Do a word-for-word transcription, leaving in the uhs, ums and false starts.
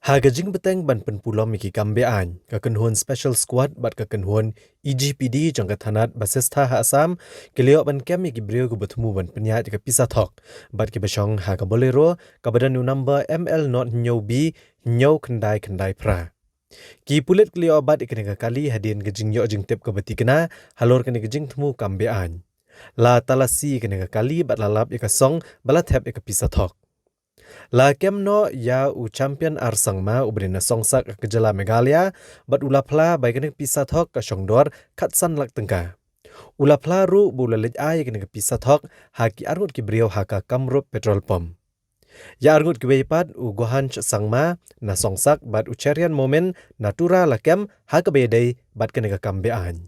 Ha ka jingbteng ban pynpulom ïa ki kam be-aiñ, ka kynhun Special Squad bad ka kynhun E G P D jong ka thanat Basistha ha Assam ki la ïoh ban kem ïa ki briew kiba thmu ban pynïaid ïa ka pisa thok bad kiba shong ha ka Bolero kaba don ïa u number M L not hynñiew B hynñiew khyndai khyndai phra. Ki pulit ki la ïoh bat ïa kane ka kali hadien ka jingïoh jingtip kaba tikna halor kane ka jingthmu kam be-aiñ. La talasi ïa kane ka kali bad la lap ïa ka song ba la thep ïa ka pisa thok. La kem noh ïa u Champion R Sangma uba dei na Songsak ka jylla Meghalaya bad u la phla ba ïa kane ka pisa thok ka shong dor khatsan lak tyngka. U la phla ruh ba u la leit ai ïa kane ka pisa thok ha ki arngut ki briew ha ka Kamrup Petrol Pump. Ïa arngut kiwei pat u Gohanch Sangma na Songsak bad u Cherian Momin na Tura la kem ha kaba ïadei bad kane ka kam be-aiñ.